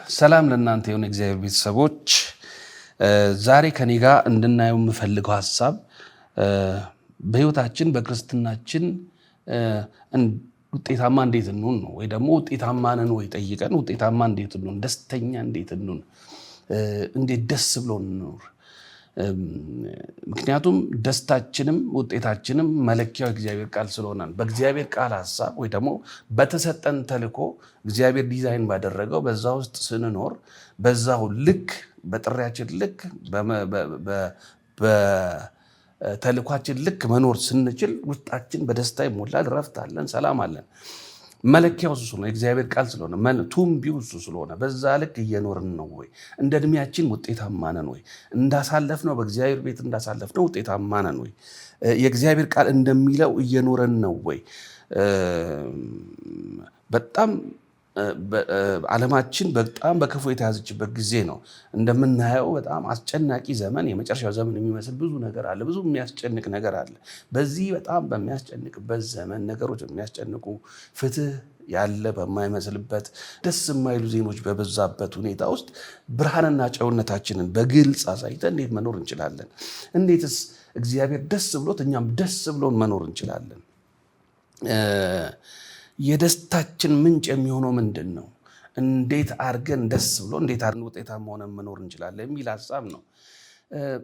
ሰላም ለእናንተ የሆነ እግዚአብሔር ቤተሰቦች፣ ዛሬ ከኔ ጋር እንድናየው የምፈልገው ሀሳብ በህይወታችን በክርስትናችን ውጤታማ እንዴት እንሁን ነው፣ ወይ ደግሞ ውጤታማ ነን ወይ ጠይቀን ውጤታማ እንዴት እንሁን፣ ደስተኛ እንዴት እንሁን፣ እንዴት ደስ ብሎ እንኖር። ምክንያቱም ደስታችንም ውጤታችንም መለኪያው እግዚአብሔር ቃል ስለሆነ በእግዚአብሔር ቃል ሀሳብ ወይ ደግሞ በተሰጠን ተልኮ እግዚአብሔር ዲዛይን ባደረገው በዛ ውስጥ ስንኖር በዛው ልክ በጥሪያችን ልክ በተልኳችን ልክ መኖር ስንችል ውስጣችን በደስታ ይሞላል፣ ረፍት አለን፣ ሰላም አለን። መለኪያው እሱ ስለሆነ የእግዚአብሔር ቃል ስለሆነ ቱንቢው እሱ ስለሆነ በዛ ልክ እየኖርን ነው ወይ? እንደ እድሜያችን ውጤታማ ነን ወይ? እንዳሳለፍነው በእግዚአብሔር ቤት እንዳሳለፍነው ውጤታማ ነን ወይ? የእግዚአብሔር ቃል እንደሚለው እየኖረን ነው ወይ? በጣም ዓለማችን በጣም በክፉ የተያዘችበት ጊዜ ነው። እንደምናየው በጣም አስጨናቂ ዘመን፣ የመጨረሻው ዘመን የሚመስል ብዙ ነገር አለ። ብዙ የሚያስጨንቅ ነገር አለ። በዚህ በጣም በሚያስጨንቅበት ዘመን ነገሮች የሚያስጨንቁ፣ ፍትህ ያለ በማይመስልበት፣ ደስ የማይሉ ዜኖች በበዛበት ሁኔታ ውስጥ ብርሃንና ጨውነታችንን በግልጽ አሳይተን እንዴት መኖር እንችላለን? እንዴትስ እግዚአብሔር ደስ ብሎት እኛም ደስ ብሎን መኖር እንችላለን? የደስታችን ምንጭ የሚሆነው ምንድን ነው? እንዴት አድርገን ደስ ብሎ እንዴት አድርገን ውጤታማ ሆነን መኖር እንችላለን የሚል ሀሳብ ነው።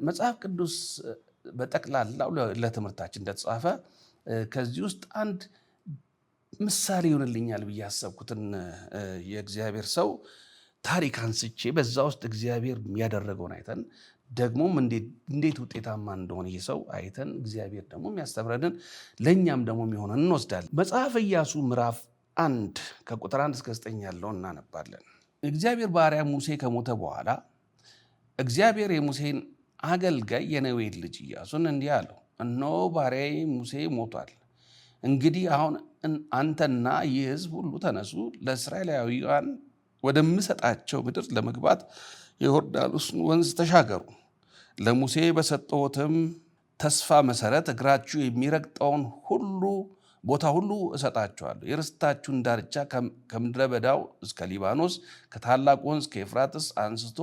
መጽሐፍ ቅዱስ በጠቅላላው ለትምህርታችን እንደተጻፈ ከዚህ ውስጥ አንድ ምሳሌ ይሆንልኛል ብዬ ያሰብኩትን የእግዚአብሔር ሰው ታሪክ አንስቼ በዛ ውስጥ እግዚአብሔር ያደረገውን አይተን ደግሞም እንዴት ውጤታማ እንደሆነ ይህ ሰው አይተን እግዚአብሔር ደግሞ የሚያስተምረንን ለእኛም ደግሞ የሚሆነን እንወስዳለን። መጽሐፈ ኢያሱ ምዕራፍ 1 ከቁጥር 1 እስከ 9 ያለውን እናነባለን። እግዚአብሔር ባሪያ ሙሴ ከሞተ በኋላ እግዚአብሔር የሙሴን አገልጋይ የነዌን ልጅ ኢያሱን እንዲህ አለው፣ እነሆ ባሪያዬ ሙሴ ሞቷል። እንግዲህ አሁን አንተና ይህ ሕዝብ ሁሉ ተነሱ፣ ለእስራኤላውያን ወደምሰጣቸው ምድር ለመግባት የዮርዳኖስን ወንዝ ተሻገሩ። ለሙሴ በሰጠሁትም ተስፋ መሰረት እግራችሁ የሚረግጠውን ሁሉ ቦታ ሁሉ እሰጣችኋለሁ። የርስታችሁን ዳርቻ ከምድረ በዳው እስከ ሊባኖስ ከታላቅ ወንዝ ከኤፍራጥስ አንስቶ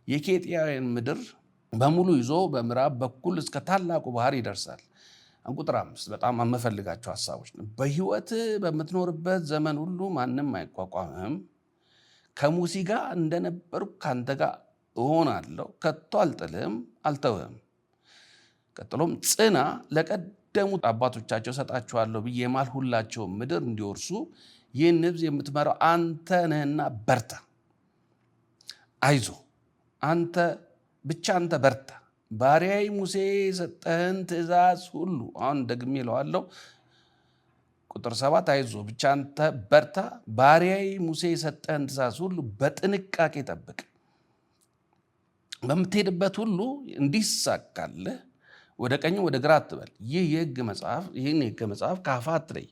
የኬጢያውያን ምድር በሙሉ ይዞ በምዕራብ በኩል እስከ ታላቁ ባህር ይደርሳል። ቁጥር 5 በጣም የምፈልጋቸው ሀሳቦች ነው። በሕይወት በምትኖርበት ዘመን ሁሉ ማንም አይቋቋምህም። ከሙሴ ጋር እንደነበርኩ ከአንተ ጋር እሆናለሁ፣ ከቶ አልጥልህም፣ አልተውህም። ቀጥሎም ጽና፣ ለቀደሙት አባቶቻቸው እሰጣቸዋለሁ ብዬ የማልሁላቸውን ምድር እንዲወርሱ ይህን ሕዝብ የምትመራው አንተ ነህና በርታ፣ አይዞ፣ አንተ ብቻ አንተ በርታ። ባሪያዬ ሙሴ የሰጠህን ትእዛዝ ሁሉ አሁን ደግሜ እለዋለሁ። ቁጥር 7 አይዞ ብቻ አንተ በርታ፣ ባሪያዬ ሙሴ የሰጠህን ትእዛዝ ሁሉ በጥንቃቄ ጠብቅ። በምትሄድበት ሁሉ እንዲሳካልህ ወደ ቀኝ ወደ ግራ አትበል። ይህ የሕግ መጽሐፍ ይህን የሕግ መጽሐፍ ከአፍህ አትለይ።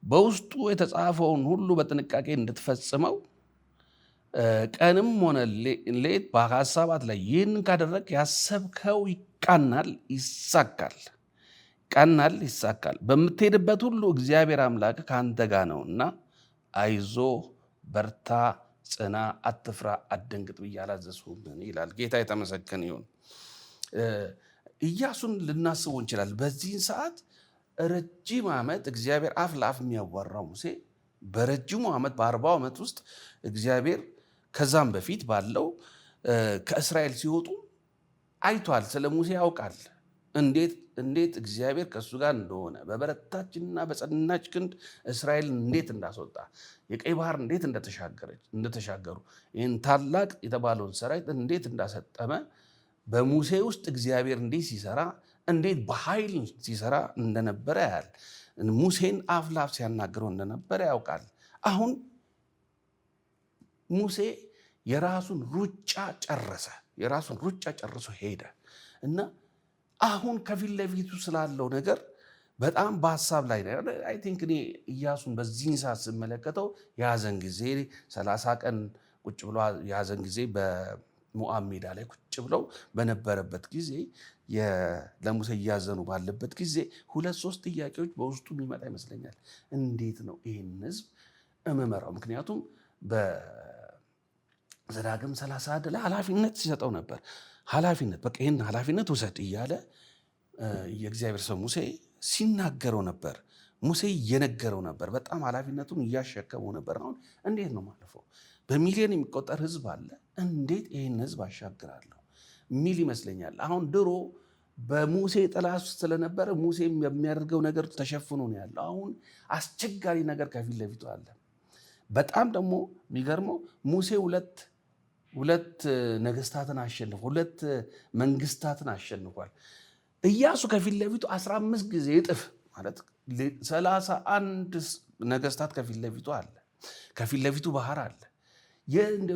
በውስጡ የተጻፈውን ሁሉ በጥንቃቄ እንድትፈጽመው ቀንም ሆነ ሌት በሀሳብ አትለይ። ይህን ካደረግህ ያሰብከው ይቃናል፣ ይሳካል። ቀናል፣ ይሳካል። በምትሄድበት ሁሉ እግዚአብሔር አምላክ ከአንተ ጋር ነውና አይዞ፣ በርታ፣ ጽና፣ አትፍራ፣ አትደንግጥ ብዬ አላዘዝሁህምን ይላል። ጌታ የተመሰገነ ይሁን። ኢያሱን ልናስበው እንችላለን። በዚህን ሰዓት ረጅም ዓመት እግዚአብሔር አፍ ለአፍ የሚያዋራው ሙሴ በረጅሙ ዓመት በ40 ዓመት ውስጥ እግዚአብሔር ከዛም በፊት ባለው ከእስራኤል ሲወጡ አይቷል። ስለ ሙሴ ያውቃል። እንዴት እግዚአብሔር ከእሱ ጋር እንደሆነ በበረታችና በጸናች ክንድ እስራኤል እንዴት እንዳስወጣ የቀይ ባህር እንዴት እንደተሻገሩ ይህን ታላቅ የተባለውን ሰራዊት እንዴት እንዳሰጠመ በሙሴ ውስጥ እግዚአብሔር እንዴት ሲሰራ እንዴት በኃይል ሲሰራ እንደነበረ ያያል። ሙሴን አፍ ለአፍ ሲያናግረው እንደነበረ ያውቃል። አሁን ሙሴ የራሱን ሩጫ ጨረሰ። የራሱን ሩጫ ጨርሶ ሄደ እና አሁን ከፊት ለፊቱ ስላለው ነገር በጣም በሀሳብ ላይ ነው። I think እኔ ኢያሱን በዚህን ሰዓት ስመለከተው የያዘን ጊዜ 30 ቀን ቁጭ ብሎ የያዘን ጊዜ በሞዓብ ሜዳ ላይ ቁጭ ብለው በነበረበት ጊዜ ለሙሴ እያዘኑ ባለበት ጊዜ ሁለት ሶስት ጥያቄዎች በውስጡ የሚመጣ ይመስለኛል። እንዴት ነው ይህን ህዝብ እምመራው? ምክንያቱም ዘዳግም 31 ላይ ኃላፊነት ሲሰጠው ነበር። ኃላፊነት፣ በቃ ይህን ኃላፊነት ውሰድ እያለ የእግዚአብሔር ሰው ሙሴ ሲናገረው ነበር። ሙሴ እየነገረው ነበር። በጣም ኃላፊነቱን እያሸከመው ነበር። አሁን እንዴት ነው ማለፈው? በሚሊዮን የሚቆጠር ህዝብ አለ። እንዴት ይህን ህዝብ አሻግራለሁ የሚል ይመስለኛል። አሁን ድሮ በሙሴ ጥላ ውስጥ ስለነበረ ሙሴ የሚያደርገው ነገር ተሸፍኖ ነው ያለው። አሁን አስቸጋሪ ነገር ከፊት ለፊቱ አለ። በጣም ደግሞ የሚገርመው ሙሴ ሁለት ነገስታትን አሸንፏል። ሁለት መንግስታትን አሸንፏል። ኢያሱ ከፊት ለፊቱ 15 ጊዜ እጥፍ፣ ማለት 31 ነገስታት ከፊት ለፊቱ አለ። ከፊት ለፊቱ ባህር አለ።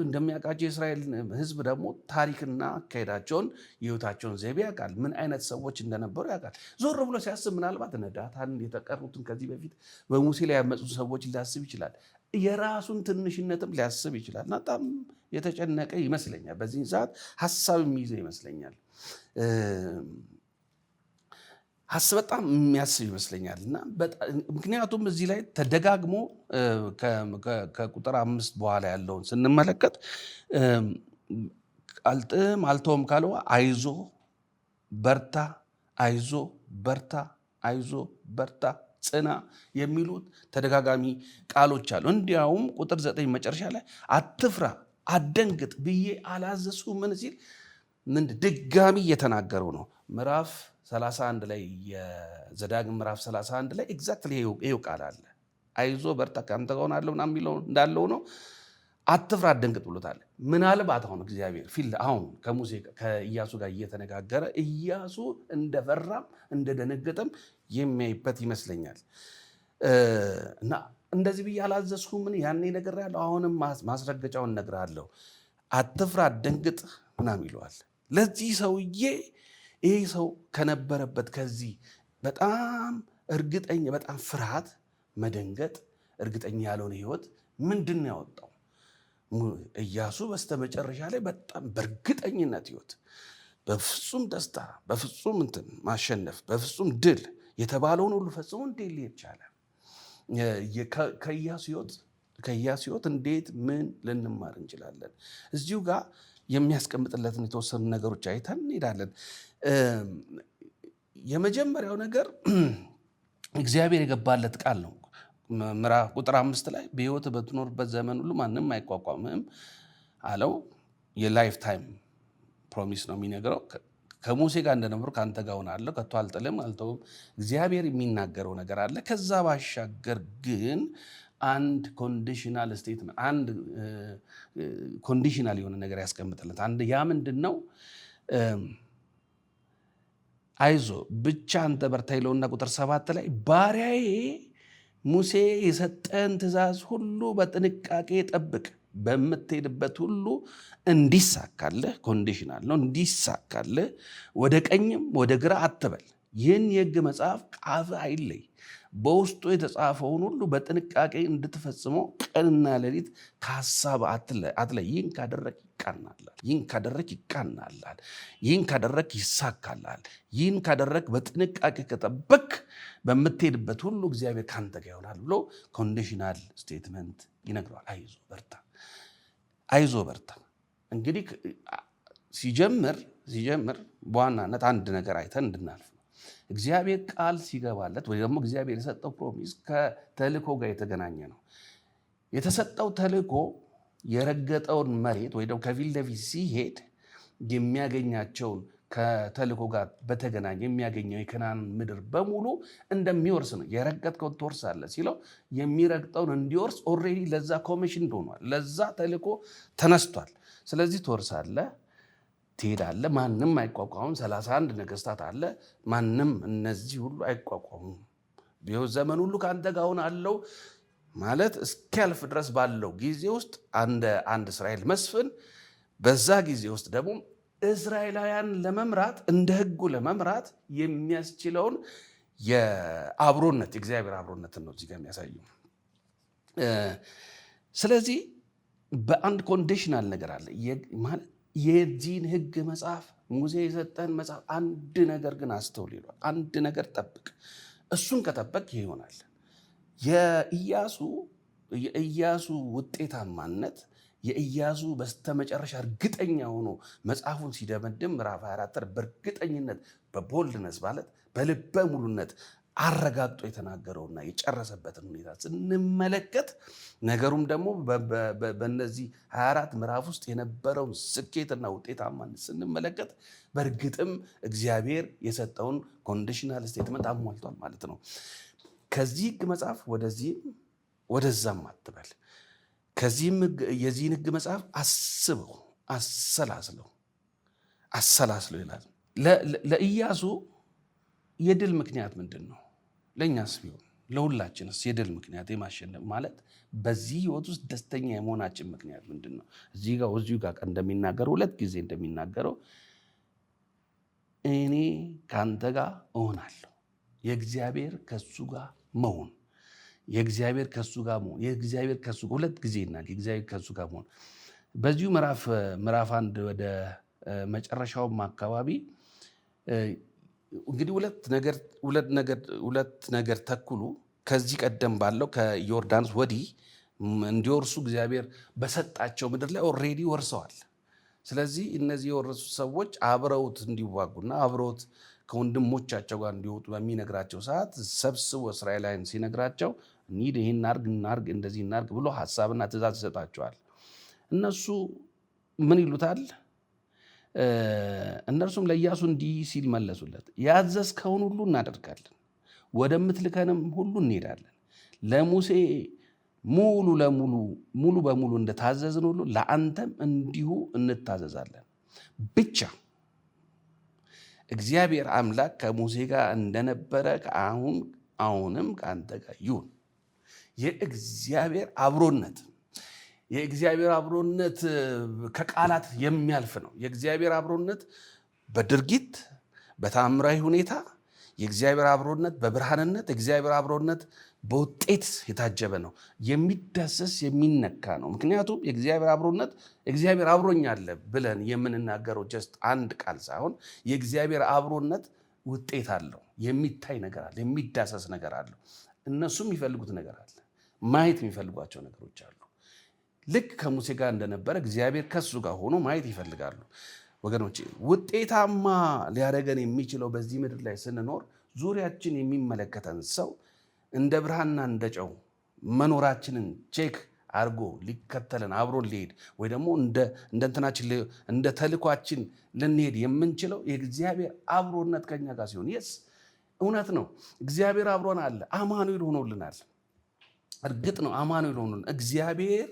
እንደሚያውቃቸው የእስራኤል ሕዝብ ደግሞ ታሪክና አካሄዳቸውን፣ የህይወታቸውን ዘይቤ ያውቃል። ምን አይነት ሰዎች እንደነበሩ ያውቃል። ዞር ብሎ ሲያስብ ምናልባት እነ ዳታን፣ የተቀሩትን ከዚህ በፊት በሙሴ ላይ ያመፁ ሰዎች ሊያስብ ይችላል። የራሱን ትንሽነትም ሊያስብ ይችላል እና በጣም የተጨነቀ ይመስለኛል። በዚህ ሰዓት ሀሳብ የሚይዘው ይመስለኛል። ሀሳብ በጣም የሚያስብ ይመስለኛል። እና ምክንያቱም እዚህ ላይ ተደጋግሞ ከቁጥር 5 በኋላ ያለውን ስንመለከት አልጥም አልተውም ካለው አይዞ በርታ፣ አይዞ በርታ፣ አይዞ በርታ፣ ጽና የሚሉት ተደጋጋሚ ቃሎች አሉ። እንዲያውም ቁጥር 9 መጨረሻ ላይ አትፍራ አትደንግጥ ብዬ አላዘዝሁህምን ሲል ምን ድጋሚ እየተናገረው ነው። ምዕራፍ 31 ላይ፣ የዘዳግም ምዕራፍ 31 ላይ exactly ይኸው ቃል አለ። አይዞ በርታ ከአንተ ጋር እሆናለሁ ምናምን የሚለው እንዳለው ነው። አትፍራ አትደንግጥ ብሎታል። ምናልባት አሁን እግዚአብሔር ፊት አሁን ከሙሴ ከኢያሱ ጋር እየተነጋገረ ኢያሱ እንደፈራም እንደደነገጠም የሚያይበት ይመስለኛል። እና እንደዚህ ብዬ አላዘዝሁምን? ያኔ እነግርሃለሁ፣ አሁንም ማስረገጫውን እነግርሃለሁ። አትፍራ አትደንግጥ ምናምን ይለዋል። ለዚህ ሰውዬ፣ ይህ ሰው ከነበረበት ከዚህ በጣም እርግጠኛ፣ በጣም ፍርሃት፣ መደንገጥ፣ እርግጠኛ ያልሆነ ህይወት ምንድን ነው ያወጣው? ኢያሱ በስተመጨረሻ ላይ በጣም በእርግጠኝነት ህይወት፣ በፍጹም ደስታ፣ በፍጹም እንትን ማሸነፍ፣ በፍጹም ድል የተባለውን ሁሉ ፈጽሞ እንዴት ሊሄድ ቻለ? ከኢያሱ ህይወት እንዴት ምን ልንማር እንችላለን? እዚሁ ጋር የሚያስቀምጥለትን የተወሰኑ ነገሮች አይተን እንሄዳለን። የመጀመሪያው ነገር እግዚአብሔር የገባለት ቃል ነው። ምዕራፍ ቁጥር 5 ላይ በሕይወት በትኖርበት ዘመን ሁሉ ማንም አይቋቋምህም አለው። የ lifetime promise ነው የሚነግረው። ከሙሴ ጋር እንደነበርኩ ከአንተ ጋር እሆናለሁ፣ ከቶ አልጥልህም፣ አልተውህም። እግዚአብሔር የሚናገረው ነገር አለ። ከዛ ባሻገር ግን አንድ conditional statement፣ አንድ conditional የሆነ ነገር ያስቀምጥለት። አንድ ያ ምንድን ነው? አይዞ ብቻ አንተ በርታ ይለውና ቁጥር 7 ላይ ባሪያዬ ሙሴ የሰጠህን ትእዛዝ ሁሉ በጥንቃቄ ጠብቅ፣ በምትሄድበት ሁሉ እንዲሳካልህ፣ conditional ነው፣ እንዲሳካልህ ወደ ቀኝም ወደ ግራ አትበል። ይህን የሕግ መጽሐፍ ከአፍህ አይለይ፣ በውስጡ የተጻፈውን ሁሉ በጥንቃቄ እንድትፈጽመው ቀንና ሌሊት ከሀሳብህ አትለይ። ይህን ካደረግህ ይቃናልሃል። ይህን ካደረግህ ይቃናልሃል። ይህን ካደረግህ ይሳካልሃል። ይህን ካደረግህ፣ በጥንቃቄ ከጠበቅህ በምትሄድበት ሁሉ እግዚአብሔር ካንተ ጋር ይሆናል ብሎ conditional statement ይነግረዋል። አይዞ በርታ፣ አይዞ በርታ። እንግዲህ ሲጀምር በዋናነት አንድ ነገር አይተን እንድናልፍ ነው። እግዚአብሔር ቃል ሲገባለት ወይ ደግሞ እግዚአብሔር የሰጠው promise ከተልእኮ ጋር የተገናኘ ነው። የተሰጠው ተልእኮ የረገጠውን መሬት ወይ ደግሞ ከፊት ለፊት ሲሄድ የሚያገኛቸውን፣ ከተልእኮ ጋር በተገናኘ የሚያገኘው የከነዓን ምድር በሙሉ እንደሚወርስ ነው። የረገጥከውን ትወርሳለህ ሲለው የሚረግጠውን እንዲወርስ already ለዛ ኮሚሽን ሆኗል። ለዛ ተልእኮ ተነስቷል። ስለዚህ ትወርሳለህ፣ ትሄዳለህ፣ ማንም አይቋቋምም። 31 ነገስታት አለ፣ ማንም እነዚህ ሁሉ አይቋቋሙም። በሕይወት ዘመን ሁሉ ከአንተ ጋር እሆናለሁ ማለት እስኪያልፍ ድረስ ባለው ጊዜ ውስጥ አንድ እስራኤል መስፍን፣ በዛ ጊዜ ውስጥ ደግሞ እስራኤላውያን ለመምራት፣ እንደ ሕጉ ለመምራት የሚያስችለውን የአብሮነት፣ የእግዚአብሔር አብሮነትን ነው እዚህ ጋር የሚያሳየው። ስለዚህ በአንድ conditional ነገር አለ፣ ማለት የዚህን ሕግ መጽሐፍ፣ ሙሴ የሰጠህን መጽሐፍ፣ አንድ ነገር ግን አስተውል ይለዋል። አንድ ነገር ጠብቅ፣ እሱን ከጠበቅህ ይሆናል። የኢያሱ ውጤታማነት የኢያሱ በስተመጨረሻ እርግጠኛ ሆኖ መጽሐፉን ሲደመድም ምዕራፍ 24 በእርግጠኝነት፣ በ boldness ማለት በልበ ሙሉነት አረጋግጦ የተናገረውና የጨረሰበትን ሁኔታ ስንመለከት፣ ነገሩም ደግሞ በእነዚህ 24 ምዕራፍ ውስጥ የነበረውን ስኬትና ውጤታማነት ስንመለከት በእርግጥም እግዚአብሔር የሰጠውን conditional statement አሟልቷል ማለት ነው። ከዚህ ሕግ መጽሐፍ ወደዚህም ወደዛም አትበል። ከዚህም የዚህን ሕግ መጽሐፍ አስበው፣ አሰላስለው፣ አሰላስለው ይላል። ለኢያሱ የድል ምክንያት ምንድን ነው? ለእኛስ ቢሆን፣ ለሁላችንስ የድል ምክንያት፣ የማሸነፍ ማለት በዚህ ህይወት ውስጥ ደስተኛ የመሆናችን ምክንያት ምንድን ነው? እዚህ ጋር እዚሁ ጋር እንደሚናገረው፣ ሁለት ጊዜ እንደሚናገረው፣ እኔ ከአንተ ጋር እሆናለሁ። የእግዚአብሔር ከሱ ጋር መሆን፣ የእግዚአብሔር ከሱ ጋር መሆን፣ የእግዚአብሔር ከሱ ጋር፣ ሁለት ጊዜ ይናገር፣ የእግዚአብሔር ከሱ ጋር መሆን። በዚሁ ምዕራፍ 1 ወደ መጨረሻውም አካባቢ እንግዲህ ሁለት ነገር ተኩሉ ከዚህ ቀደም ባለው ከዮርዳኖስ ወዲህ እንዲወርሱ እግዚአብሔር በሰጣቸው ምድር ላይ already ወርሰዋል። ስለዚህ እነዚህ የወረሱ ሰዎች አብረውት እንዲዋጉና አብረውት ከወንድሞቻቸው ጋር እንዲወጡ በሚነግራቸው ሰዓት፣ ሰብስቦ እስራኤላውያን ሲነግራቸው እንሂድ፣ ይህን እናርግ እናርግ፣ እንደዚህ እናርግ ብሎ ሀሳብና ትእዛዝ ይሰጣቸዋል። እነሱ ምን ይሉታል? እነርሱም ለኢያሱ እንዲህ ሲል መለሱለት፣ ያዘዝከውን ሁሉ እናደርጋለን፣ ወደምትልከንም ሁሉ እንሄዳለን። ለሙሴ ሙሉ ለሙሉ ሙሉ በሙሉ እንደታዘዝን ሁሉ ለአንተም እንዲሁ እንታዘዛለን። ብቻ እግዚአብሔር አምላክ ከሙሴ ጋር እንደነበረ ከአሁን አሁንም ከአንተ ጋር ይሁን። የእግዚአብሔር አብሮነት ከቃላት የሚያልፍ ነው። የእግዚአብሔር አብሮነት በድርጊት፣ በታምራዊ ሁኔታ፣ የእግዚአብሔር አብሮነት በብርሃንነት፣ የእግዚአብሔር አብሮነት በውጤት የታጀበ ነው። የሚዳሰስ፣ የሚነካ ነው። ምክንያቱም የእግዚአብሔር አብሮነት፣ እግዚአብሔር አብሮኛል ብለን የምንናገረው just አንድ ቃል ሳይሆን የእግዚአብሔር አብሮነት ውጤት አለው። የሚታይ ነገር አለ። የሚዳሰስ ነገር አለው። እነሱም የሚፈልጉት ነገር አለ። ማየት የሚፈልጓቸው ነገሮች አሉ። ልክ ከሙሴ ጋር እንደነበረ እግዚአብሔር ከሱ ጋር ሆኖ ማየት ይፈልጋሉ። ወገኖች፣ ውጤታማ ሊያደርገን የሚችለው በዚህ ምድር ላይ ስንኖር ዙሪያችን የሚመለከተን ሰው እንደ ብርሃንና እንደ ጨው መኖራችንን check አድርጎ ሊከተለን፣ አብሮን ሊሄድ ወይ ደግሞ እንደ እንትናችን፣ እንደ ተልኳችን ልንሄድ የምንችለው የእግዚአብሔር አብሮነት ከኛ ጋር ሲሆን፣ yes፣ እውነት ነው። እግዚአብሔር አብሮን አለ። አማኑኤል ሆኖልናል። እርግጥ ነው፣ አማኑኤል ሆኖልን፣ እግዚአብሔር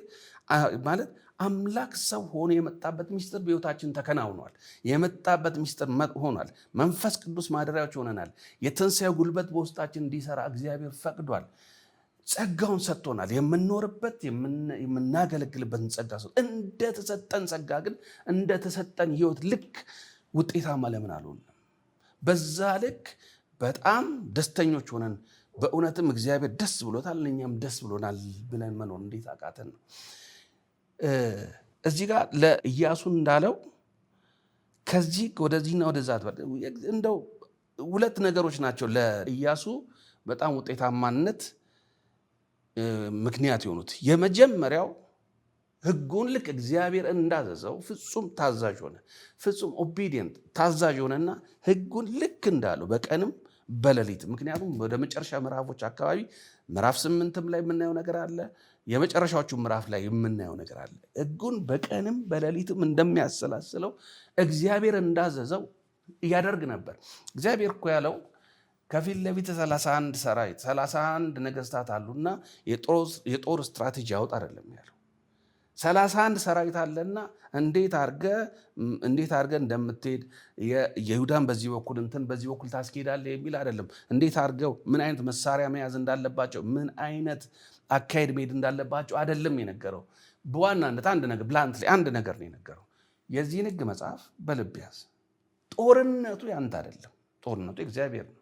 ማለት አምላክ ሰው ሆኖ የመጣበት ሚስጥር በሕይወታችን ተከናውኗል። የመጣበት ሚስጥር ሆኗል። መንፈስ ቅዱስ ማደሪያዎች ሆነናል። የትንሣኤው ጉልበት በውስጣችን እንዲሰራ እግዚአብሔር ፈቅዷል። ጸጋውን ሰጥቶናል። የምንኖርበት፣ የምናገለግልበትን ጸጋ ሰ እንደተሰጠን ጸጋ ግን እንደተሰጠን ሕይወት ልክ ውጤታማ ለምን አልሆንም? በዛ ልክ በጣም ደስተኞች ሆነን፣ በእውነትም እግዚአብሔር ደስ ብሎታል፣ እኛም ደስ ብሎናል ብለን መኖር እንዴት አቃተን ነው። እዚህ ጋር ለኢያሱ እንዳለው ከዚህ ወደዚህና ወደዛ አትበል። እንደው ሁለት ነገሮች ናቸው ለኢያሱ በጣም ውጤታማነት ምክንያት የሆኑት። የመጀመሪያው ሕጉን ልክ እግዚአብሔር እንዳዘዘው ፍጹም ታዛዥ ሆነ። ፍጹም obedient፣ ታዛዥ ሆነና ሕጉን ልክ እንዳለው በቀንም በሌሊት፣ ምክንያቱም ወደ መጨረሻ ምዕራፎች አካባቢ ምዕራፍ 8ም ላይ የምናየው ነገር አለ። የመጨረሻዎቹ ምዕራፍ ላይ የምናየው ነገር አለ። ሕጉን በቀንም በሌሊትም እንደሚያሰላስለው፣ እግዚአብሔር እንዳዘዘው እያደርግ ነበር። እግዚአብሔር እኮ ያለው ከፊት ለፊት 31 ሰራዊት፣ 31 ነገስታት አሉና የጦር ስትራቴጂ አውጥ አይደለም ያለው። 31 ሰራዊት አለና እንዴት አርገ እንደምትሄድ፣ የይሁዳን በዚህ በኩል፣ እንትን በዚህ በኩል ታስኬዳለህ የሚል አይደለም። እንዴት አርገው ምን አይነት መሳሪያ መያዝ እንዳለባቸው፣ ምን አይነት አካሄድ መሄድ እንዳለባቸው አይደለም የነገረው። በዋናነት አንድ ነገር፣ bluntly አንድ ነገር ነው የነገረው። የዚህን ሕግ መጽሐፍ በልብ ያዝ። ጦርነቱ ያንተ አይደለም። ጦርነቱ የእግዚአብሔር ነው።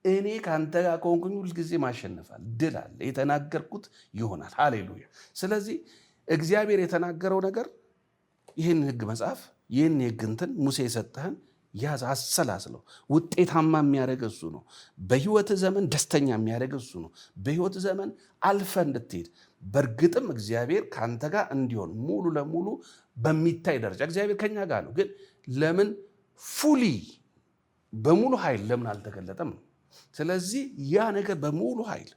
እኔ ከአንተ ጋር ከሆንኩኝ ሁልጊዜ ማሸነፍ አለ፣ ድል አለ። የተናገርኩት ይሆናል። ሃሌሉያ። ስለዚህ እግዚአብሔር የተናገረው ነገር ይህን ሕግ መጽሐፍ፣ ይህን የሕግ እንትን፣ ሙሴ የሰጠህን ያዝ፣ አሰላስለው። ውጤታማ የሚያደርግ እሱ ነው። በህይወት ዘመን ደስተኛ የሚያደርግ እሱ ነው። በህይወት ዘመን አልፈህ እንድትሄድ፣ በእርግጥም እግዚአብሔር ከአንተ ጋር እንዲሆን፣ ሙሉ ለሙሉ በሚታይ ደረጃ እግዚአብሔር ከኛ ጋር ነው። ግን ለምን fully በሙሉ ኃይል ለምን አልተገለጠም ነው። ስለዚህ ያ ነገር በሙሉ ኃይል፣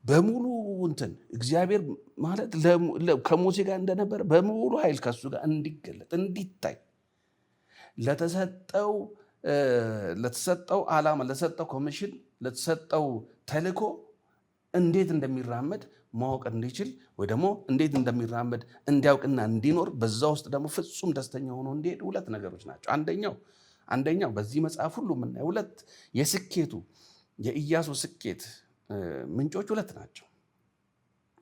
በሙሉ እንትን እግዚአብሔር ማለት ከሙሴ ጋር እንደነበረ በሙሉ ኃይል ከሱ ጋር እንዲገለጥ፣ እንዲታይ፣ ለተሰጠው ዓላማ፣ ለተሰጠው ኮሚሽን፣ ለተሰጠው ተልእኮ እንዴት እንደሚራመድ ማወቅ እንዲችል ወይ ደግሞ እንዴት እንደሚራመድ እንዲያውቅና እንዲኖር፣ በዛ ውስጥ ደግሞ ፍጹም ደስተኛ ሆኖ እንዲሄድ ሁለት ነገሮች ናቸው። አንደኛው በዚህ መጽሐፍ ሁሉ የምናየው ሁለት የስኬቱ፣ የኢያሱ ስኬት ምንጮች ሁለት ናቸው።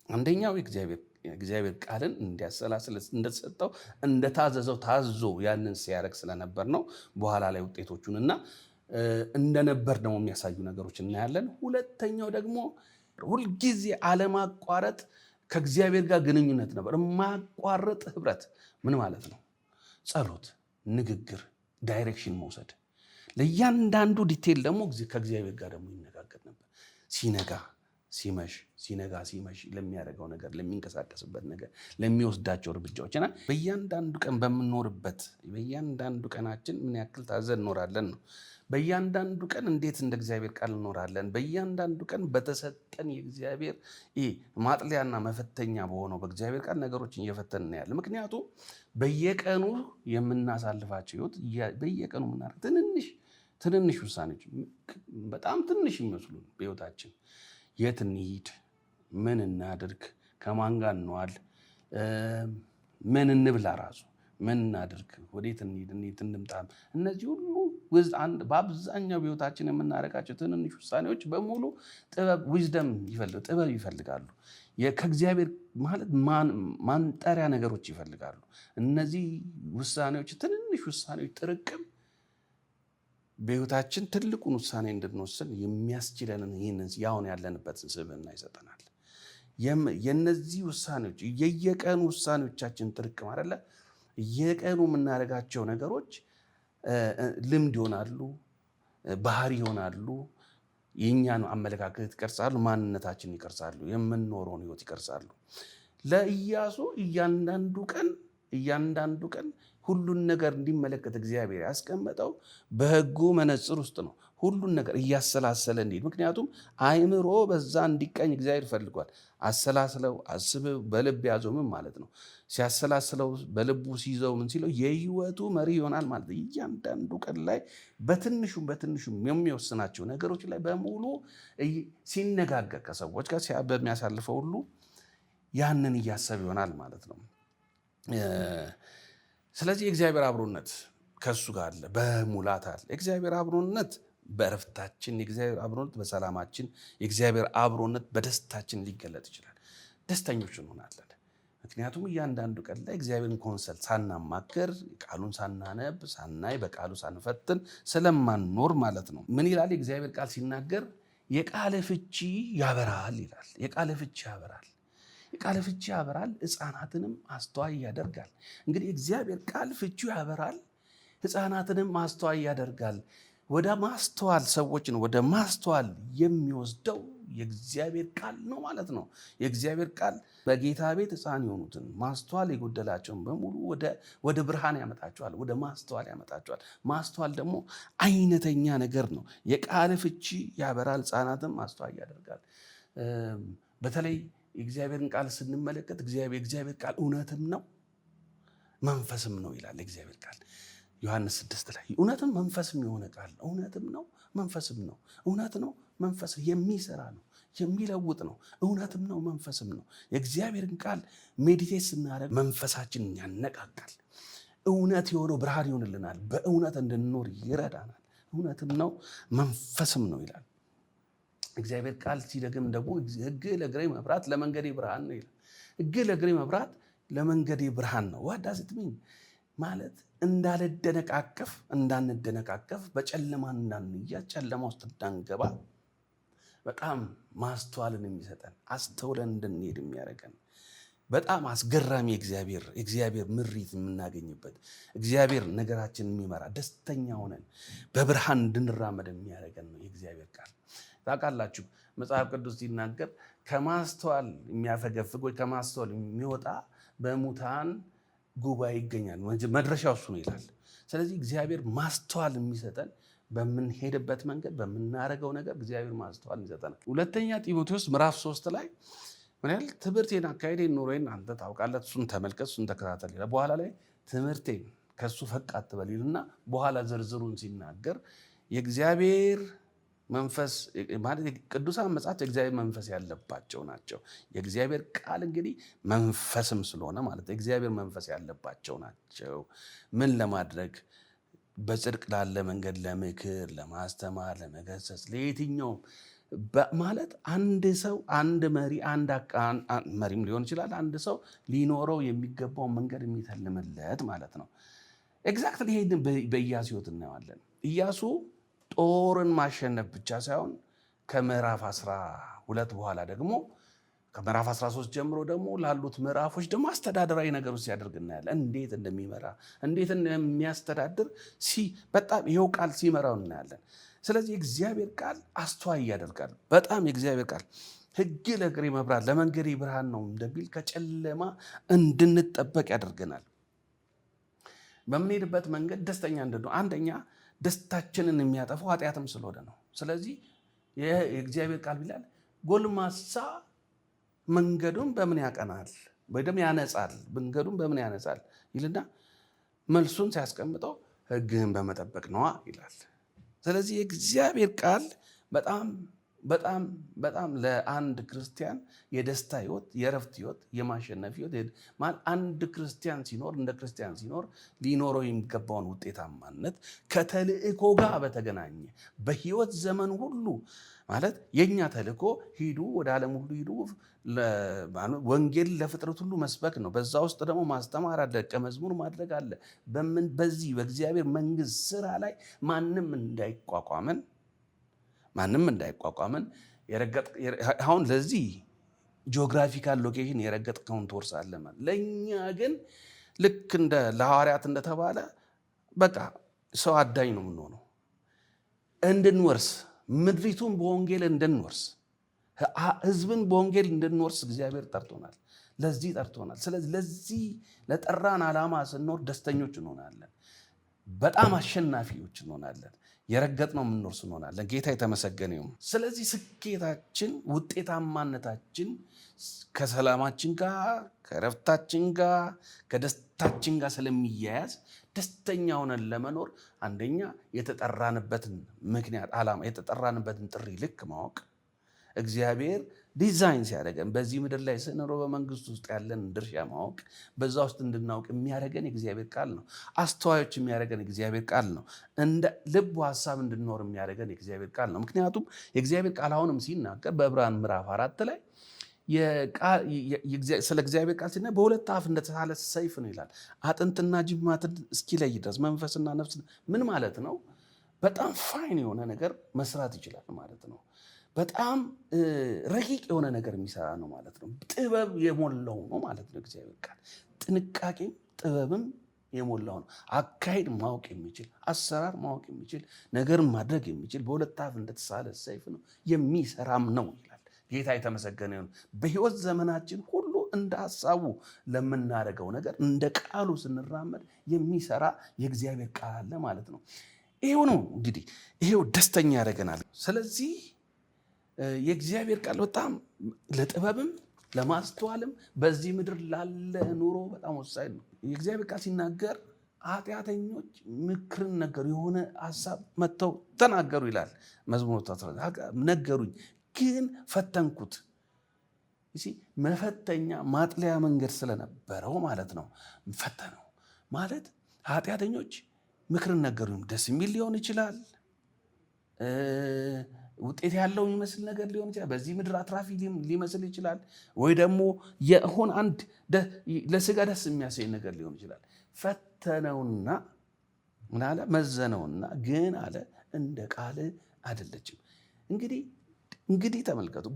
አንደኛው የእግዚአብሔር ቃልን እንዲያሰላስል እንደተሰጠው፣ እንደታዘዘው ታዞ ያንን ሲያደርግ ስለነበር ነው። በኋላ ላይ ውጤቶቹን እና እንደነበር ደግሞ የሚያሳዩ ነገሮች እናያለን። ሁለተኛው ደግሞ ሁልጊዜ አለማቋረጥ ከእግዚአብሔር ጋር ግንኙነት ነበር። የማያቋርጥ ህብረት ምን ማለት ነው? ጸሎት፣ ንግግር፣ direction መውሰድ፣ ለእያንዳንዱ detail ደግሞ ከእግዚአብሔር ጋር ደግሞ ይነጋገር ነበር። ሲነጋ ሲመሽ፣ ሲነጋ ሲመሽ ለሚያደርገው ነገር፣ ለሚንቀሳቀስበት ነገር፣ ለሚወስዳቸው እርምጃዎች እና በእያንዳንዱ ቀን በምንኖርበት በእያንዳንዱ ቀናችን ምን ያክል ታዘን እንኖራለን ነው። በእያንዳንዱ ቀን እንዴት እንደ እግዚአብሔር ቃል እንኖራለን? በእያንዳንዱ ቀን በተሰጠን የእግዚአብሔር ይህ ማጥለያና መፈተኛ በሆነው በእግዚአብሔር ቃል ነገሮችን እየፈተን እናያለን። ምክንያቱም በየቀኑ የምናሳልፋቸው ህይወት፣ በየቀኑ የምናደርግ ትንንሽ ትንንሽ ውሳኔዎች፣ በጣም ትንሽ የሚመስሉ፣ በህይወታችን የት እንሂድ፣ ምን እናድርግ፣ ከማን ጋር እንዋል፣ ምን እንብላ፣ ራሱ ምን እናድርግ፣ ወዴት እንሂድ፣ እንዴት እንምጣ፣ እነዚህ ሁሉ በአብዛኛው በህይወታችን የምናደርጋቸው ትንንሽ ውሳኔዎች በሙሉ ጥበብ፣ wisdom፣ ጥበብ ይፈልጋሉ። ከእግዚአብሔር ማለት ማንጠሪያ ነገሮች ይፈልጋሉ። እነዚህ ውሳኔዎች፣ ትንንሽ ውሳኔዎች ጥርቅም በህይወታችን ትልቁን ውሳኔ እንድንወስን የሚያስችለንን ይህንን ያሁን ያለንበትን ስብዕና ይሰጠናል። የነዚህ ውሳኔዎች፣ የየቀኑ ውሳኔዎቻችን ጥርቅም አይደለ? የቀኑ የምናደርጋቸው ነገሮች ልምድ ይሆናሉ፣ ባህሪ ይሆናሉ፣ የእኛን አመለካከት ይቀርጻሉ፣ ማንነታችንን ይቀርጻሉ፣ የምንኖረውን ህይወት ይቀርጻሉ። ለኢያሱ እያንዳንዱ ቀን ሁሉን ነገር እንዲመለከት እግዚአብሔር ያስቀመጠው በህጉ መነጽር ውስጥ ነው። ሁሉን ነገር እያሰላሰለ እንዲሄድ፣ ምክንያቱም አእምሮ በዛ እንዲቀኝ እግዚአብሔር ፈልጓል። አሰላስለው፣ አስበው፣ በልብ ያዘው ምን ማለት ነው? ሲያሰላስለው፣ በልቡ ሲይዘው፣ ምን ሲለው የህይወቱ መሪ ይሆናል ማለት ነው። እያንዳንዱ ቀን ላይ በትንሹም በትንሹም የሚወስናቸው ነገሮች ላይ በሙሉ ሲነጋገር፣ ከሰዎች ጋር በሚያሳልፈው ሁሉ ያንን እያሰብ ይሆናል ማለት ነው። ስለዚህ የእግዚአብሔር አብሮነት ከእሱ ጋር አለ፣ በሙላት አለ። የእግዚአብሔር አብሮነት በእረፍታችን፣ የእግዚአብሔር አብሮነት በሰላማችን፣ የእግዚአብሔር አብሮነት በደስታችን ሊገለጥ ይችላል። ደስተኞች እንሆናለን። ምክንያቱም እያንዳንዱ ቀን ላይ እግዚአብሔርን consult ሳናማክር፣ ቃሉን ሳናነብ፣ ሳናይ፣ በቃሉ ሳንፈትን ስለማንኖር ማለት ነው። ምን ይላል የእግዚአብሔር ቃል ሲናገር? የቃልህ ፍቺ ያበራል ይላል። የቃልህ ፍቺ ያበራል። የቃልህ ፍቺ ያበራል፣ ሕፃናትንም አስተዋይ ያደርጋል። እንግዲህ እግዚአብሔር ቃል ፍቺው ያበራል፣ ሕፃናትንም አስተዋይ ያደርጋል። ወደ ማስተዋል፣ ሰዎችን ወደ ማስተዋል የሚወስደው የእግዚአብሔር ቃል ነው ማለት ነው። የእግዚአብሔር ቃል በጌታ ቤት ሕፃን የሆኑትን፣ ማስተዋል የጎደላቸውን በሙሉ ወደ ብርሃን ያመጣቸዋል፣ ወደ ማስተዋል ያመጣቸዋል። ማስተዋል ደግሞ አይነተኛ ነገር ነው። የቃል ፍቺ ያበራል፣ ሕፃናትም አስተዋይ ያደርጋል። በተለይ የእግዚአብሔርን ቃል ስንመለከት የእግዚአብሔር ቃል እውነትም ነው መንፈስም ነው ይላል የእግዚአብሔር ቃል ዮሐንስ 6 ላይ። እውነትም መንፈስም የሆነ ቃል ነው። እውነትም ነው መንፈስም ነው። እውነት ነው፣ መንፈስ የሚሰራ ነው፣ የሚለውጥ ነው። እውነትም ነው መንፈስም ነው። የእግዚአብሔርን ቃል meditate ስናደርግ መንፈሳችንን ያነቃቃል። እውነት የሆነው ብርሃን ይሆንልናል። በእውነት እንድንኖር ይረዳናል። እውነትም ነው መንፈስም ነው ይላል። እግዚአብሔር ቃል ሲደግም ደግሞ ሕግህ ለእግሬ መብራት ለመንገዴ ብርሃን ነው ይላል። ሕግህ ለእግሬ መብራት ለመንገዴ ብርሃን ነው። What does it mean? ማለት እንዳልደነቃቀፍ፣ እንዳንደነቃቀፍ፣ በጨለማ እንዳንያዝ፣ ጨለማ ውስጥ እንዳንገባ በጣም ማስተዋልን የሚሰጠን፣ አስተውለን እንድንሄድ የሚያደርገን በጣም አስገራሚ የእግዚአብሔር ምሪት የምናገኝበት፣ እግዚአብሔር ነገራችን የሚመራ፣ ደስተኛ ሆነን በብርሃን እንድንራመድ የሚያደርገን ነው የእግዚአብሔር ቃል። ታውቃላችሁ፣ መጽሐፍ ቅዱስ ሲናገር ከማስተዋል የሚያፈገፍግ ወይ ከማስተዋል የሚወጣ በሙታን ጉባኤ ይገኛል፣ መድረሻው እሱ ነው ይላል። ስለዚህ እግዚአብሔር ማስተዋል የሚሰጠን በምንሄድበት መንገድ፣ በምናደርገው ነገር እግዚአብሔር ማስተዋል ይሰጠናል። ሁለተኛ ጢሞቴዎስ ምዕራፍ 3 ላይ ምን ያህል ትምህርቴን፣ አካሄዴን፣ ኑሮዬን አንተ ታውቃለህ፣ እሱን ተመልከት፣ እሱን ተከታተል ይላል። በኋላ ላይ ትምህርቴን ከእሱ ፈቅ አትበል ይልና በኋላ ዝርዝሩን ሲናገር የእግዚአብሔር መንፈስ ማለት ቅዱሳን መጻሕፍት የእግዚአብሔር መንፈስ ያለባቸው ናቸው። የእግዚአብሔር ቃል እንግዲህ መንፈስም ስለሆነ ማለት የእግዚአብሔር መንፈስ ያለባቸው ናቸው። ምን ለማድረግ? በጽድቅ ላለ መንገድ ለምክር፣ ለማስተማር፣ ለመገሰጽ፣ ለየትኛውም ማለት አንድ ሰው፣ አንድ መሪ፣ አንድ መሪም ሊሆን ይችላል፣ አንድ ሰው ሊኖረው የሚገባውን መንገድ የሚተልምለት ማለት ነው። Exactly ይሄንን በኢያሱ ሕይወት እናየዋለን። ኢያሱ ጦርን ማሸነፍ ብቻ ሳይሆን ከምዕራፍ 12 በኋላ ደግሞ፣ ከምዕራፍ 13 ጀምሮ ደግሞ ላሉት ምዕራፎች ደግሞ አስተዳደራዊ ነገሮች ሲያደርግ እናያለን። እንዴት እንደሚመራ፣ እንዴት እንደሚያስተዳድር በጣም ይኸው ቃል ሲመራው እናያለን። ስለዚህ የእግዚአብሔር ቃል አስተዋይ ያደርጋል። በጣም የእግዚአብሔር ቃል ሕግ ለእግሬ መብራት ለመንገዴ ብርሃን ነው እንደሚል ከጨለማ እንድንጠበቅ ያደርገናል። በምንሄድበት መንገድ ደስተኛ እንድንሆን አንደኛ ደስታችንን የሚያጠፋው ኃጢአትም ስለሆነ ነው። ስለዚህ የእግዚአብሔር ቃል ይላል ጎልማሳ መንገዱን በምን ያቀናል ወይ ደግሞ ያነጻል፣ መንገዱን በምን ያነጻል ይልና መልሱን ሲያስቀምጠው ሕግህን በመጠበቅ ነዋ ይላል። ስለዚህ የእግዚአብሔር ቃል በጣም በጣም በጣም ለአንድ ክርስቲያን የደስታ ህይወት፣ የእረፍት ህይወት፣ የማሸነፍ ህይወት፣ አንድ ክርስቲያን ሲኖር፣ እንደ ክርስቲያን ሲኖር ሊኖረው የሚገባውን ውጤታማነት ከተልእኮ ጋር በተገናኘ በህይወት ዘመን ሁሉ፣ ማለት የኛ ተልእኮ ሂዱ፣ ወደ ዓለም ሁሉ ሂዱ፣ ወንጌል ለፍጥረት ሁሉ መስበክ ነው። በዛ ውስጥ ደግሞ ማስተማር አለ፣ ደቀ መዝሙር ማድረግ አለ። በዚህ በእግዚአብሔር መንግስት ስራ ላይ ማንም እንዳይቋቋመን አሁን ለዚህ geographical location የረገጥከውን ትወርሳለህ ማለት፣ ለእኛ ግን ልክ እንደ ለሐዋርያት እንደተባለ በቃ ሰው አዳኝ ነው የምንሆነው። እንድንወርስ፣ ምድሪቱን በወንጌል እንድንወርስ፣ ህዝብን በወንጌል እንድንወርስ እግዚአብሔር ጠርቶናል። ለዚህ ጠርቶናል። ስለዚህ ለዚህ ለጠራን ዓላማ ስንኖር ደስተኞች እንሆናለን። በጣም አሸናፊዎች እንሆናለን። የረገጥነው የምንወርስ እንሆናለን። ጌታ የተመሰገነ ይሁን። ስለዚህ ስኬታችን፣ ውጤታማነታችን ከሰላማችን ጋር፣ ከእረፍታችን ጋር፣ ከደስታችን ጋር ስለሚያያዝ ደስተኛ ሆነን ለመኖር አንደኛ የተጠራንበትን ምክንያት፣ ዓላማ፣ የተጠራንበትን ጥሪ ልክ ማወቅ፣ እግዚአብሔር ዲዛይን ሲያደርገን በዚህ ምድር ላይ ስንኖር በመንግስት ውስጥ ያለን ድርሻ ማወቅ፣ በዛ ውስጥ እንድናውቅ የሚያደርገን የእግዚአብሔር ቃል ነው። አስተዋዮች የሚያደርገን የእግዚአብሔር ቃል ነው። እንደ ልቡ ሀሳብ እንድንኖር የሚያደርገን የእግዚአብሔር ቃል ነው። ምክንያቱም የእግዚአብሔር ቃል አሁንም ሲናገር በዕብራውያን ምዕራፍ 4 ላይ ስለ እግዚአብሔር ቃል ሲናገር በሁለት አፍ እንደተሳለ ሰይፍ ነው ይላል። አጥንትና ጅማትን እስኪለይ ድረስ፣ መንፈስና ነፍስ ምን ማለት ነው? በጣም fine የሆነ ነገር መስራት ይችላል ማለት ነው። በጣም ረቂቅ የሆነ ነገር የሚሰራ ነው ማለት ነው። ጥበብ የሞላው ነው ማለት ነው። እግዚአብሔር ቃል ጥንቃቄም ጥበብም የሞላው ነው። አካሄድ ማወቅ የሚችል፣ አሰራር ማወቅ የሚችል፣ ነገርን ማድረግ የሚችል፣ በሁለት አፍ እንደተሳለ ሰይፍ ነው፣ የሚሰራም ነው ይላል። ጌታ የተመሰገነ ይሁን። በህይወት ዘመናችን ሁሉ እንደ ሀሳቡ ለምናደርገው ነገር እንደ ቃሉ ስንራመድ የሚሰራ የእግዚአብሔር ቃል አለ ማለት ነው። ይሄው ነው እንግዲህ፣ ይሄው ደስተኛ ያደርገናል። ስለዚህ የእግዚአብሔር ቃል በጣም ለጥበብም ለማስተዋልም በዚህ ምድር ላለ ኑሮ በጣም ወሳኝ ነው። የእግዚአብሔር ቃል ሲናገር ኃጢአተኞች ምክርን ነገሩ፣ የሆነ ሀሳብ መጥተው ተናገሩ ይላል። መዝሙር ነገሩኝ ግን ፈተንኩት። መፈተኛ ማጥለያ መንገድ ስለነበረው ማለት ነው። ፈተነው ማለት ኃጢአተኞች ምክርን ነገሩኝ። ደስ የሚል ሊሆን ይችላል፣ ውጤት ያለው የሚመስል ነገር ሊሆን ይችላል። በዚህ ምድር አትራፊ ሊመስል ይችላል። ወይ ደግሞ የሆነ አንድ ለስጋ ደስ የሚያሰኝ ነገር ሊሆን ይችላል። ፈተነውና ምን አለ? መዘነውና ግን አለ እንደ ቃል አይደለችም። እንግዲህ እንግዲህ ተመልከቱ፣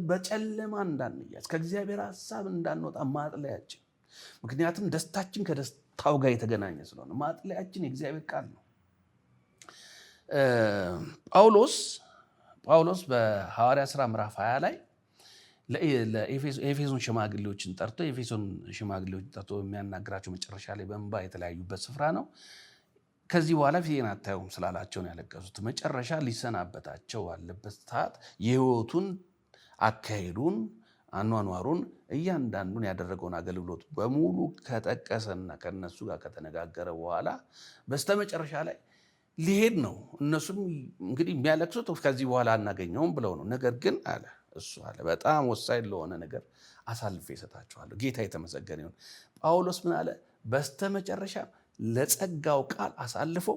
በጨለማ እንዳንያዝ፣ ከእግዚአብሔር ሀሳብ እንዳንወጣ ማጥለያችን፣ ምክንያቱም ደስታችን ከደስታው ጋር የተገናኘ ስለሆነ ማጥለያችን የእግዚአብሔር ቃል ነው። ጳውሎስ በሐዋርያ ሥራ ምዕራፍ 20 ላይ የኤፌሶን ሽማግሌዎችን ጠርቶ የሚያናግራቸው መጨረሻ ላይ በእንባ የተለያዩበት ስፍራ ነው። ከዚህ በኋላ ፊቴን አታዩም ስላላቸው ነው ያለቀሱት። መጨረሻ ሊሰናበታቸው ባለበት ሰዓት የሕይወቱን አካሄዱን፣ አኗኗሩን፣ እያንዳንዱን ያደረገውን አገልግሎት በሙሉ ከጠቀሰና ከነሱ ጋር ከተነጋገረ በኋላ በስተመጨረሻ ላይ ሊሄድ ነው። እነሱም እንግዲህ የሚያለቅሱት ከዚህ በኋላ አናገኘውም ብለው ነው። ነገር ግን አለ እሱ አለ በጣም ወሳኝ ለሆነ ነገር አሳልፌ እሰጣችኋለሁ። ጌታ የተመሰገነ ይሁን። ጳውሎስ ምን አለ? በስተመጨረሻ ለጸጋው ቃል አሳልፎ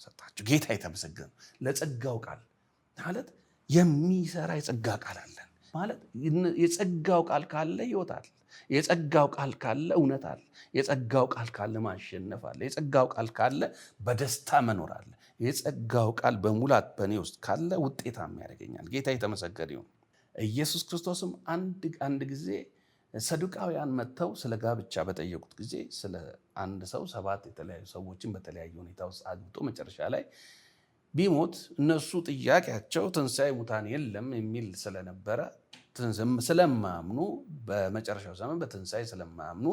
ሰጣቸው። ጌታ የተመሰገነ። ለጸጋው ቃል ማለት የሚሰራ የጸጋ ቃል አለን ማለት፣ የጸጋው ቃል ካለ ሕይወት አለ። የጸጋው ቃል ካለ እውነት አለ። የጸጋው ቃል ካለ ማሸነፍ አለ። የጸጋው ቃል ካለ በደስታ መኖር አለ። የጸጋው ቃል በሙላት በእኔ ውስጥ ካለ ውጤታማ ያደርገኛል። ጌታ የተመሰገነ ይሁን። ኢየሱስ ክርስቶስም አንድ ጊዜ ሰዱቃውያን መጥተው ስለ ጋብቻ በጠየቁት ጊዜ፣ ስለ አንድ ሰው ሰባት የተለያዩ ሰዎችን በተለያዩ ሁኔታ ውስጥ አግብቶ መጨረሻ ላይ ቢሞት፣ እነሱ ጥያቄያቸው ትንሣኤ ሙታን የለም የሚል ስለነበረ፣ ስለማያምኑ፣ በመጨረሻው ዘመን በትንሣኤ ስለማያምኑ፣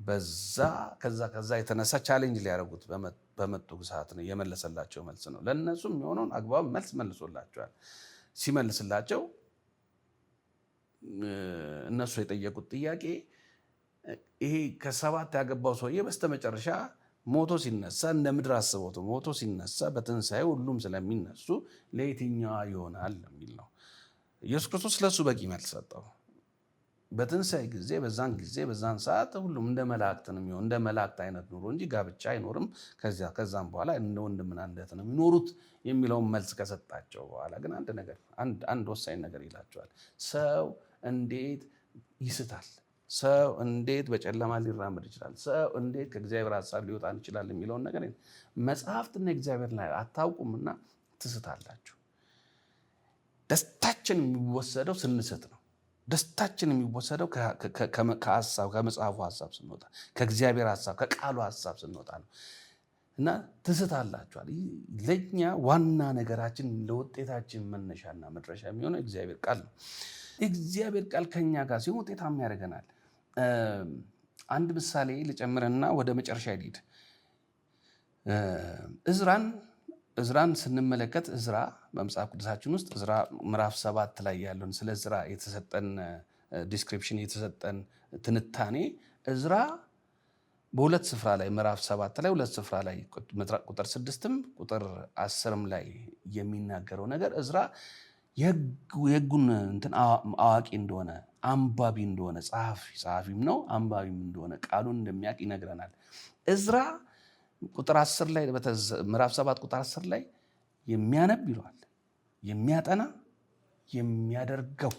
በዛ ከዛ የተነሳ challenge ሊያደርጉት በመጡ ሰዓት ነው የመለሰላቸው መልስ ነው። ለእነሱ የሚሆነውን አግባብ መልስ መልሶላቸዋል። ሲመልስላቸው እነሱ የጠየቁት ጥያቄ ይሄ ከሰባት ያገባው ሰውዬ በስተመጨረሻ ሞቶ ሲነሳ፣ እንደ ምድር አስቦት ሞቶ ሲነሳ፣ በትንሣኤ ሁሉም ስለሚነሱ ለየትኛዋ ይሆናል የሚል ነው። ኢየሱስ ክርስቶስ ለእሱ በቂ መልስ ሰጠው። በትንሣኤ ጊዜ፣ በዛን ጊዜ፣ በዛን ሰዓት ሁሉም እንደ መላእክት ነው የሚሆን፣ እንደ መላእክት አይነት ኑሮ እንጂ ጋብቻ አይኖርም። ከዛም በኋላ እንደ ወንድምና እንደ እህት ነው የሚኖሩት የሚለውን መልስ ከሰጣቸው በኋላ ግን አንድ ነገር፣ አንድ ወሳኝ ነገር ይላቸዋል። ሰው እንዴት ይስታል? ሰው እንዴት በጨለማ ሊራመድ ይችላል? ሰው እንዴት ከእግዚአብሔር ሀሳብ ሊወጣ ይችላል? የሚለውን ነገር መጽሐፍትና እግዚአብሔር ላይ አታውቁምና ትስታላችሁ። ደስታችን የሚወሰደው ስንስት ነው። ደስታችን የሚወሰደው ከሀሳብ፣ ከመጽሐፉ ሀሳብ ስንወጣ፣ ከእግዚአብሔር ሀሳብ፣ ከቃሉ ሀሳብ ስንወጣ ነው እና ትስታላችኋል። ለእኛ ዋና ነገራችን፣ ለውጤታችን መነሻና መድረሻ የሚሆነው እግዚአብሔር ቃል ነው። እግዚአብሔር ቃል ከኛ ጋር ሲሆን ውጤታማ ያደርገናል። አንድ ምሳሌ ልጨምርና ወደ መጨረሻ ልሂድ። እዝራን ስንመለከት፣ እዝራ በመጽሐፍ ቅዱሳችን ውስጥ እዝራ ምዕራፍ 7 ላይ ያለውን ስለ እዝራ የተሰጠን description፣ የተሰጠን ትንታኔ፣ እዝራ በሁለት ስፍራ ላይ፣ ምዕራፍ 7 ላይ ሁለት ስፍራ ላይ፣ ቁጥር 6ም ቁጥር 10ም ላይ የሚናገረው ነገር እዝራ የህጉን እንትን አዋቂ እንደሆነ፣ አንባቢ እንደሆነ፣ ጸሐፊም ነው፣ አንባቢም እንደሆነ፣ ቃሉን እንደሚያውቅ ይነግረናል። እዝራ ቁጥር 10 ላይ፣ ምዕራፍ 7 ቁጥር 10 ላይ የሚያነብ ይለዋል፣ የሚያጠና፣ የሚያደርገው፣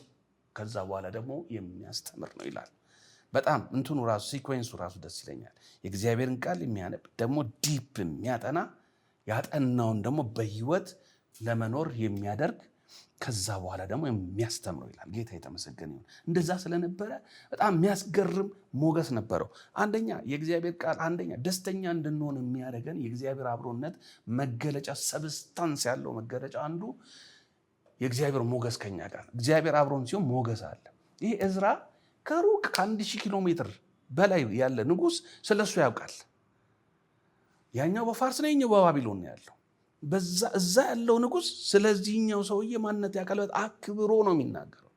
ከዛ በኋላ ደግሞ የሚያስተምር ነው ይላል። በጣም እንትኑ ራሱ፣ sequence ኡ ራሱ ደስ ይለኛል። የእግዚአብሔርን ቃል የሚያነብ፣ ደግሞ deep የሚያጠና፣ ያጠናውን ደግሞ በህይወት ለመኖር የሚያደርግ፣ ከዛ በኋላ ደግሞ የሚያስተምረው ይላል። ጌታ የተመሰገነ ይሁን። እንደዛ ስለነበረ በጣም የሚያስገርም ሞገስ ነበረው። አንደኛ የእግዚአብሔር ቃል፣ አንደኛ ደስተኛ እንድንሆን የሚያደርገን የእግዚአብሔር አብሮነት መገለጫ፣ substance ያለው መገለጫ አንዱ የእግዚአብሔር ሞገስ ከኛ ጋር፣ እግዚአብሔር አብሮን ሲሆን ሞገስ አለ። ይሄ እዝራ ከሩቅ ከ1000 ኪሎ ሜትር በላይ ያለ ንጉስ ስለሱ ያውቃል። ያኛው በፋርስ ነው፣ ያኛው በባቢሎን ነው ያለው። በዛ እዛ ያለው ንጉስ ስለዚህኛው ሰውዬ ማንነት ያውቃል። አክብሮ ነው የሚናገረው።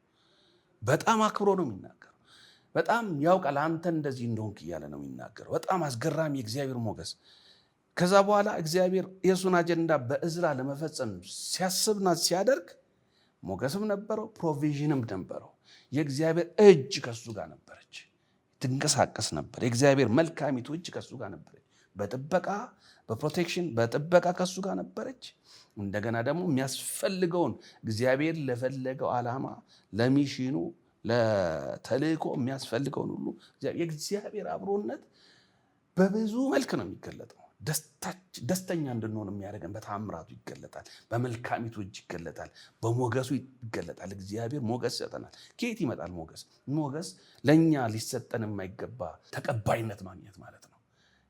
በጣም አክብሮ ነው የሚናገረው። በጣም ያውቃል። አንተ እንደዚህ እንደሆንክ እያለ ነው የሚናገረው። በጣም አስገራሚ የእግዚአብሔር ሞገስ። ከዛ በኋላ እግዚአብሔር የእሱን አጀንዳ በእዝራ ለመፈጸም ሲያስብና ሲያደርግ ሞገስም ነበረው፣ provision ም ነበረው። የእግዚአብሔር እጅ ከሱ ጋር ነበረች፣ ትንቀሳቀስ ነበር። የእግዚአብሔር መልካሚቱ እጅ ከሱ ጋር ነበረች። በጥበቃ፣ በ protection፣ በጥበቃ ከሱ ጋር ነበረች። እንደገና ደግሞ የሚያስፈልገውን፣ እግዚአብሔር ለፈለገው ዓላማ፣ ለ mission ኑ፣ ለተልእኮ የሚያስፈልገውን ሁሉ የእግዚአብሔር አብሮነት በብዙ መልክ ነው የሚገለጠው። ደስተኛ እንድንሆን የሚያደርገን በተአምራቱ ይገለጣል። በመልካሚቱ እጅ ይገለጣል። በሞገሱ ይገለጣል። እግዚአብሔር ሞገስ ይሰጠናል። ከየት ይመጣል ሞገስ? ሞገስ ለእኛ ሊሰጠን የማይገባ ተቀባይነት ማግኘት ማለት ነው።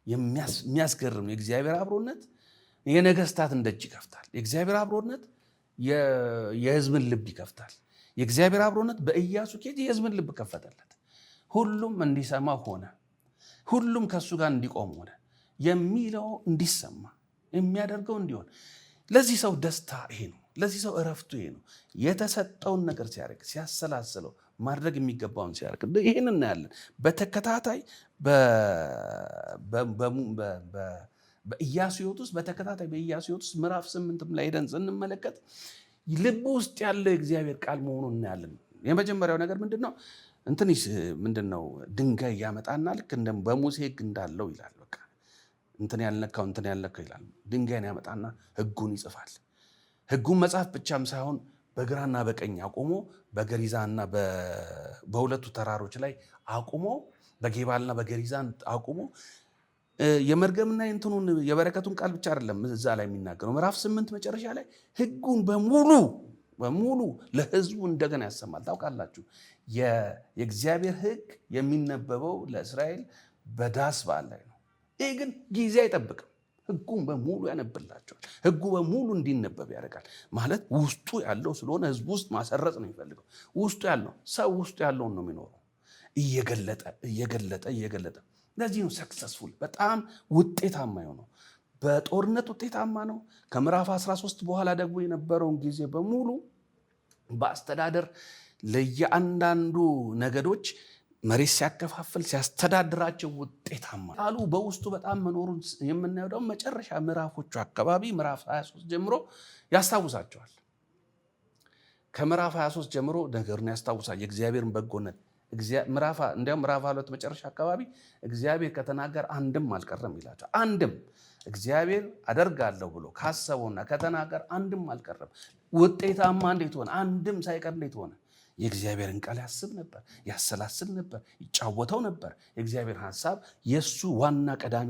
የሚያስገርም ነው። የእግዚአብሔር አብሮነት የነገስታትን ደጅ ይከፍታል። የእግዚአብሔር አብሮነት የህዝብን ልብ ይከፍታል። የእግዚአብሔር አብሮነት በኢያሱ case የህዝብን ልብ ከፈተለት። ሁሉም እንዲሰማ ሆነ። ሁሉም ከእሱ ጋር እንዲቆም ሆነ። የሚለው እንዲሰማ የሚያደርገው እንዲሆን። ለዚህ ሰው ደስታ ይሄ ነው። ለዚህ ሰው እረፍቱ ይሄ ነው። የተሰጠውን ነገር ሲያደርግ፣ ሲያሰላስለው፣ ማድረግ የሚገባውን ሲያደርግ ይህን እናያለን። በተከታታይ በኢያሱ ሕይወት ውስጥ በተከታታይ በኢያሱ ሕይወት ውስጥ ምዕራፍ 8ም ላይ ሄደን ስንመለከት ልቡ ውስጥ ያለው የእግዚአብሔር ቃል መሆኑን እናያለን። የመጀመሪያው ነገር ምንድን ነው? እንትን ምንድን ነው? ድንጋይ ያመጣና ልክ በሙሴ ሕግ እንዳለው ይላል። በቃ እንትን ያልነካው እንትን ያልነካው ይላል። ድንጋይን ያመጣና ሕጉን ይጽፋል። ሕጉን መጻፍ ብቻም ሳይሆን በግራና በቀኝ አቁሞ በገሪዛና በሁለቱ ተራሮች ላይ አቁሞ በጌባልና በገሪዛን አቁሞ የመርገምና የእንትኑን የበረከቱን ቃል ብቻ አይደለም እዛ ላይ የሚናገረው። ምዕራፍ 8 መጨረሻ ላይ ሕጉን በሙሉ በሙሉ ለሕዝቡ እንደገና ያሰማል። ታውቃላችሁ የእግዚአብሔር ሕግ የሚነበበው ለእስራኤል በዳስ በዓል ላይ ነው። ይህ ግን ጊዜ አይጠብቅም። ሕጉን በሙሉ ያነብላቸዋል። ሕጉ በሙሉ እንዲነበብ ያደርጋል። ማለት ውስጡ ያለው ስለሆነ ሕዝቡ ውስጥ ማሰረጽ ነው የሚፈልገው። ውስጡ ያለው ሰው ውስጡ ያለውን ነው የሚኖረው። እየገለጠ እየገለጠ እየገለጠ ለዚህ ነው ሰክሰስፉል፣ በጣም ውጤታማ የሆነው። በጦርነት ውጤታማ ነው። ከምዕራፍ 13 በኋላ ደግሞ የነበረውን ጊዜ በሙሉ በአስተዳደር ለየአንዳንዱ ነገዶች መሬት ሲያከፋፍል ሲያስተዳድራቸው ውጤታማ ቃሉ በውስጡ በጣም መኖሩን የምናየው ደግሞ መጨረሻ ምዕራፎቹ አካባቢ ምዕራፍ 23 ጀምሮ ያስታውሳቸዋል። ከምዕራፍ 23 ጀምሮ ነገሩን ያስታውሳል፣ የእግዚአብሔርን በጎነት። እንዲያውም ምዕራፍ 2 መጨረሻ አካባቢ እግዚአብሔር ከተናገር አንድም አልቀረም ይላቸዋል። አንድም እግዚአብሔር አደርጋለሁ ብሎ ካሰበውና ከተናገር አንድም አልቀረም። ውጤታማ እንዴት ሆነ? አንድም ሳይቀር እንዴት ሆነ? የእግዚአብሔርን ቃል ያስብ ነበር፣ ያሰላስል ነበር፣ ይጫወተው ነበር። የእግዚአብሔር ሀሳብ የእሱ ዋና ቀዳሚ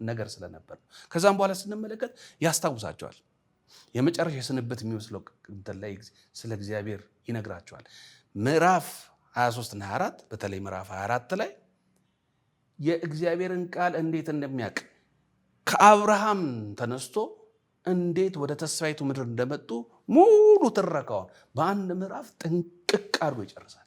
ነገር ስለነበር ነው። ከዛም በኋላ ስንመለከት ያስታውሳቸዋል። የመጨረሻ የስንብት የሚመስለው እንትን ላይ ስለ እግዚአብሔር ይነግራቸዋል። ምዕራፍ 23 እና 24፣ በተለይ ምዕራፍ 24 ላይ የእግዚአብሔርን ቃል እንዴት እንደሚያውቅ፣ ከአብርሃም ተነስቶ እንዴት ወደ ተስፋይቱ ምድር እንደመጡ ሙሉ ትረካውን በአንድ ምዕራፍ ጥንቅቅ አድርጎ ይጨርሳል።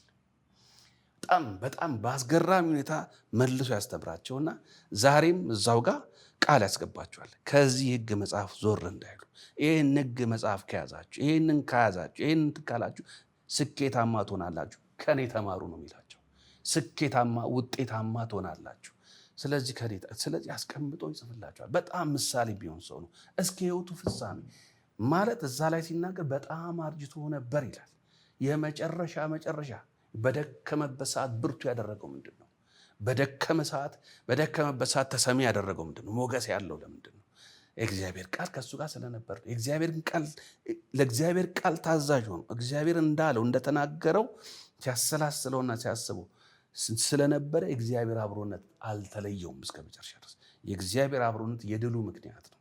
በጣም በጣም በአስገራሚ ሁኔታ መልሶ ያስተምራቸውና ዛሬም እዛው ጋር ቃል ያስገባቸዋል። ከዚህ ሕግ መጽሐፍ ዞር እንዳይሉ፣ ይህን ሕግ መጽሐፍ ከያዛችሁ፣ ይህንን ከያዛችሁ፣ ይህንን ካላችሁ ስኬታማ ትሆናላችሁ። ከኔ ተማሩ ነው የሚላቸው። ስኬታማ ውጤታማ ትሆናላችሁ። ስለዚህ ስለዚህ አስቀምጦ ይጽፍላቸዋል። በጣም ምሳሌ ቢሆን ሰው ነው እስከ ሕይወቱ ፍጻሜ። ማለት እዛ ላይ ሲናገር በጣም አርጅቶ ነበር ይላል። የመጨረሻ መጨረሻ በደከመበት ሰዓት ብርቱ ያደረገው ምንድን ነው? በደከመ ሰዓት በደከመበት ሰዓት ተሰሚ ያደረገው ምንድን ነው? ሞገስ ያለው ለምንድን ነው? የእግዚአብሔር ቃል ከእሱ ጋር ስለነበር እግዚአብሔር ቃል ለእግዚአብሔር ቃል ታዛዥ ሆኖ እግዚአብሔር እንዳለው እንደተናገረው ሲያሰላስለውና ሲያስበው ስለነበረ እግዚአብሔር አብሮነት አልተለየውም እስከ መጨረሻ ድረስ። የእግዚአብሔር አብሮነት የድሉ ምክንያት ነው።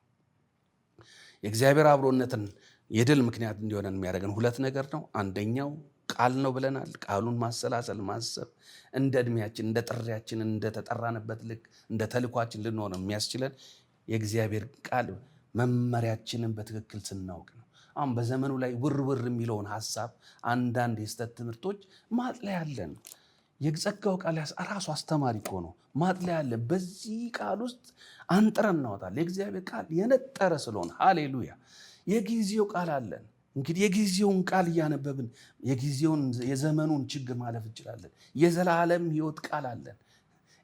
የእግዚአብሔር አብሮነትን የድል ምክንያት እንዲሆነን የሚያደርገን ሁለት ነገር ነው። አንደኛው ቃል ነው ብለናል። ቃሉን ማሰላሰል፣ ማሰብ፣ እንደ እድሜያችን፣ እንደ ጥሪያችን፣ እንደተጠራንበት ልክ እንደ ተልኳችን ልንሆን የሚያስችለን የእግዚአብሔር ቃል መመሪያችንን በትክክል ስናውቅ ነው። አሁን በዘመኑ ላይ ውር ውር የሚለውን ሀሳብ፣ አንዳንድ የስህተት ትምህርቶች ማጥለያ አለን። የጸጋው ቃል ራሱ አስተማሪ እኮ ነው። ማጥለያ አለን። በዚህ ቃል ውስጥ አንጥረን እናወጣለን። የእግዚአብሔር ቃል የነጠረ ስለሆነ ሃሌሉያ። የጊዜው ቃል አለን። እንግዲህ የጊዜውን ቃል እያነበብን የጊዜውን የዘመኑን ችግር ማለፍ እንችላለን። የዘላለም ሕይወት ቃል አለን።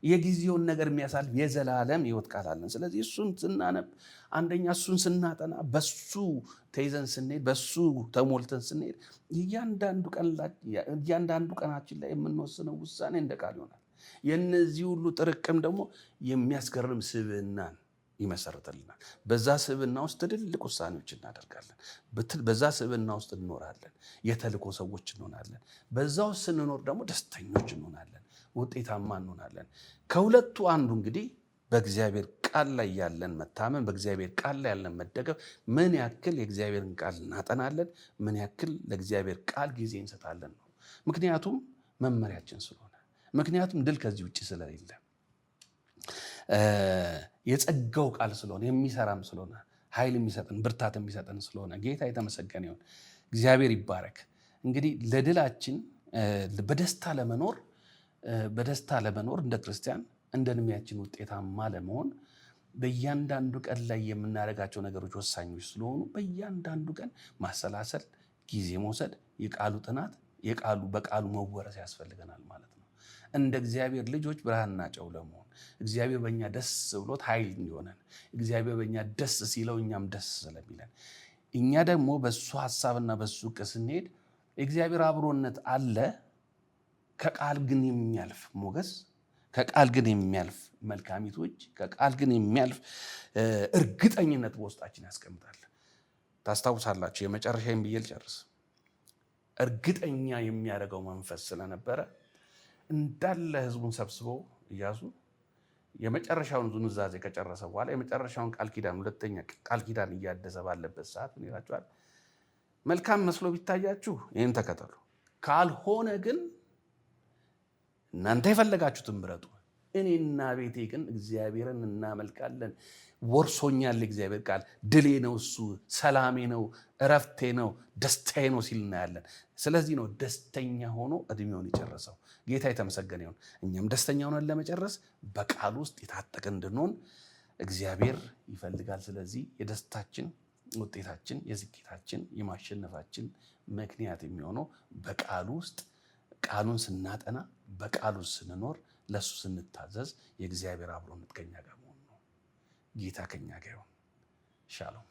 የጊዜውን ነገር የሚያሳልፍ የዘላለም ሕይወት ቃል አለን። ስለዚህ እሱን ስናነብ፣ አንደኛ እሱን ስናጠና፣ በሱ ተይዘን ስንሄድ፣ በሱ ተሞልተን ስንሄድ እያንዳንዱ ቀናችን ላይ የምንወስነው ውሳኔ እንደ ቃል ይሆናል። የእነዚህ ሁሉ ጥርቅም ደግሞ የሚያስገርም ስብዕናን ይመሰርትልናል። በዛ ስብዕና ውስጥ ትልልቅ ውሳኔዎች እናደርጋለን። በዛ ስብዕና ውስጥ እንኖራለን። የተልእኮ ሰዎች እንሆናለን። በዛ ውስጥ ስንኖር ደግሞ ደስተኞች እንሆናለን። ውጤታማ እንሆናለን። ከሁለቱ አንዱ እንግዲህ በእግዚአብሔር ቃል ላይ ያለን መታመን፣ በእግዚአብሔር ቃል ላይ ያለን መደገፍ፣ ምን ያክል የእግዚአብሔርን ቃል እናጠናለን፣ ምን ያክል ለእግዚአብሔር ቃል ጊዜ እንሰጣለን ነው። ምክንያቱም መመሪያችን ስለሆነ፣ ምክንያቱም ድል ከዚህ ውጭ ስለሌለ፣ የጸጋው ቃል ስለሆነ፣ የሚሰራም ስለሆነ፣ ኃይል የሚሰጠን፣ ብርታት የሚሰጠን ስለሆነ ጌታ የተመሰገነ ይሁን። እግዚአብሔር ይባረክ። እንግዲህ ለድላችን በደስታ ለመኖር፣ እንደ ክርስቲያን እንደ እድሜያችን ውጤታማ ለመሆን በእያንዳንዱ ቀን ላይ የምናደርጋቸው ነገሮች ወሳኞች ስለሆኑ በእያንዳንዱ ቀን ማሰላሰል፣ ጊዜ መውሰድ፣ የቃሉ ጥናት፣ በቃሉ መወረስ ያስፈልገናል ማለት ነው። እንደ እግዚአብሔር ልጆች ብርሃንና ጨው ለመሆን፣ እግዚአብሔር በእኛ ደስ ብሎት ኃይል እንዲሆነን፣ እግዚአብሔር በእኛ ደስ ሲለው እኛም ደስ ስለሚለን፣ እኛ ደግሞ በእሱ ሀሳብና በእሱ እቅድ ስንሄድ የእግዚአብሔር አብሮነት አለ። ከቃል ግን የሚያልፍ ሞገስ፣ ከቃል ግን የሚያልፍ መልካሚቱ እጅ፣ ከቃል ግን የሚያልፍ እርግጠኝነት በውስጣችን ያስቀምጣል። ታስታውሳላችሁ፣ የመጨረሻዬን ብዬ ልጨርስ። እርግጠኛ የሚያደርገው መንፈስ ስለነበረ እንዳለ ህዝቡን ሰብስቦ ኢያሱ የመጨረሻውን ኑዛዜ ከጨረሰ በኋላ፣ የመጨረሻውን ቃል ኪዳን፣ ሁለተኛ ቃል ኪዳን እያደሰ ባለበት ሰዓት ምን ይላቸዋል? መልካም መስሎ ቢታያችሁ ይህን ተከተሉ፣ ካልሆነ ግን እናንተ የፈለጋችሁትን ምረጡ። እኔና ቤቴ ግን እግዚአብሔርን እናመልካለን። ወርሶኛል የእግዚአብሔር ቃል፣ ድሌ ነው እሱ፣ ሰላሜ ነው፣ እረፍቴ ነው፣ ደስታዬ ነው ሲል እናያለን። ስለዚህ ነው ደስተኛ ሆኖ እድሜውን የጨረሰው። ጌታ የተመሰገነ ይሁን። እኛም ደስተኛ ሆነን ለመጨረስ በቃሉ ውስጥ የታጠቅን እንድንሆን እግዚአብሔር ይፈልጋል። ስለዚህ የደስታችን፣ ውጤታችን፣ የስኬታችን፣ የማሸነፋችን ምክንያት የሚሆነው በቃሉ ውስጥ፣ ቃሉን ስናጠና፣ በቃሉ ስንኖር፣ ለእሱ ስንታዘዝ የእግዚአብሔር አብሮነት ከኛ ጋር መሆን ነው። ጌታ ከኛ ጋር ይሁን። ሻሎም።